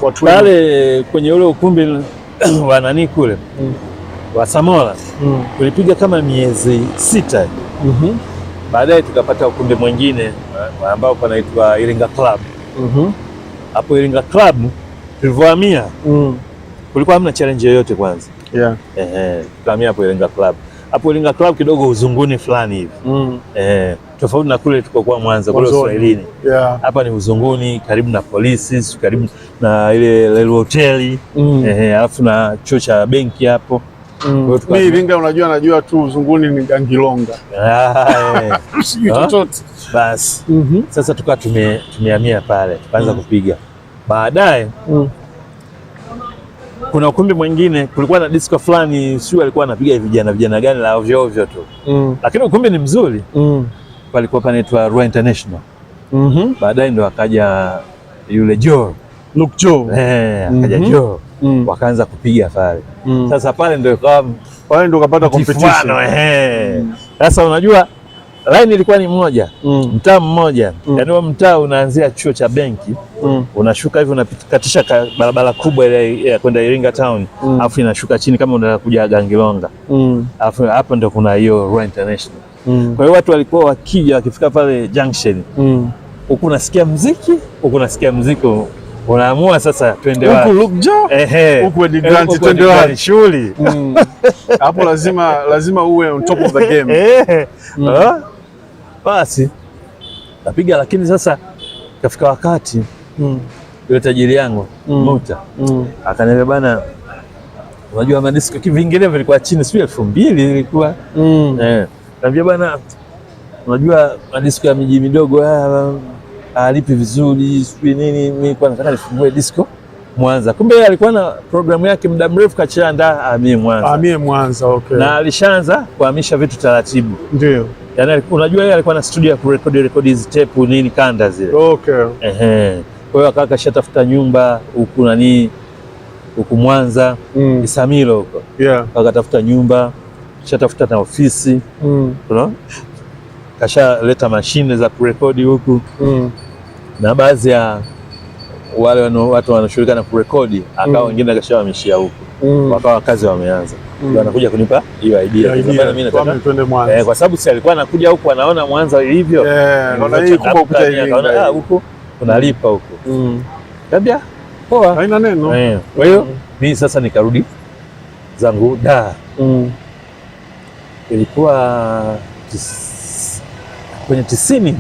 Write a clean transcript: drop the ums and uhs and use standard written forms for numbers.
Watu wengi. Pale kwenye ule ukumbi wa nani kule wa Samola tulipiga kama miezi 6. Baadaye tukapata ukumbi mwingine ambao panaitwa Iringa Club. Hapo Iringa Club tulivyohamia kulikuwa hamna challenge yoyote kwanza. Ehe, tukahamia hapo Iringa Club. Hapo Iringa Club kidogo uzunguni fulani hivi. Tofauti na kule tulikokuwa Mwanza kule Mwanzoni. Uswahilini. Hapa ni uzunguni karibu na polisi, karibu na ile Lelu hoteli. Ehe, alafu na chuo cha benki hapo. Kwa hiyo Mi Iringa unajua, najua tu uzunguni ni Gangilonga. Ah, eh. Sijui Ah? chochote. Basi sasa tukawa tumehamia pale tukaanza kupiga. Baadaye kuna ukumbi mwingine, kulikuwa na disco fulani, sio alikuwa anapiga vijana vijana gani la ovyo ovyo tu, lakini ukumbi ni mzuri. Palikuwa panaitwa Rua International. Baadaye ndo akaja yule Joe. Luke Joe. Eh, akaja Joe, wakaanza kupiga pale. Sasa pale ndo ikawa Pale ndo ukapata competition. mtifuano, eh. Sasa unajua line ilikuwa ni moja, mtaa mmoja, yaani huo mtaa unaanzia chuo cha benki, unashuka hivi unakatisha barabara kubwa ile ya kwenda Iringa town, alafu inashuka chini kama unataka kuja Gangilonga, alafu hapo ndo kuna hiyo Rua International. Kwa hiyo watu walikuwa wakija wakifika pale junction, huku unasikia mziki, huku unasikia mziki, unaamua sasa twende Huku wapi? Luke Joe. Ehe. Huku Eddie Grant, Huku twende Eddie wapi? Grant, shughuli. Hapo lazima lazima uwe on top of the game. Eh. Ah. Basi napiga, lakini sasa kafika wakati yule tajiri yangu Muta akaniambia, bana, unajua madisko vingine vilikuwa chini, sio 2000 ilikuwa eh. Niambia bana, unajua madisko ya miji midogo haya halipi vizuri, sijui nini. Mimi nilikuwa nataka nifungue disco Mwanza, kumbe yeye alikuwa na programu yake muda mrefu kashaandaa ahamie Mwanza. Ahamie Mwanza, okay. Na alishaanza kuhamisha vitu taratibu. Ndio. Yaani unajua yeye alikuwa na studio ya kurekodi rekodi hizi tape nini kanda zile. Ehe. Kwa hiyo akawa kashatafuta nyumba huku nani huku Mwanza, Isamilo huko. Akatafuta nyumba, kashatafuta na ofisi, unaona? Kashaleta mashine za kurekodi huku na baadhi ya wale watu wanashughulika na kurekodi akawa wengine kashawahamishia huku. Wakawa kazi wameanza. Ndio anakuja kunipa hiyo idea. Idea. Bana, mimi nataka Kwamba twende Mwanza. Eh, kwa sababu si alikuwa anakuja huku anaona Mwanza ilivyo. Eh, naona hii kubwa kupita Akaona Iringa. ah, huku unalipa huku. Kaambia poa. Haina neno. Eh, kwa hiyo mimi sasa nikarudi zangu da. Ilikuwa kwenye 90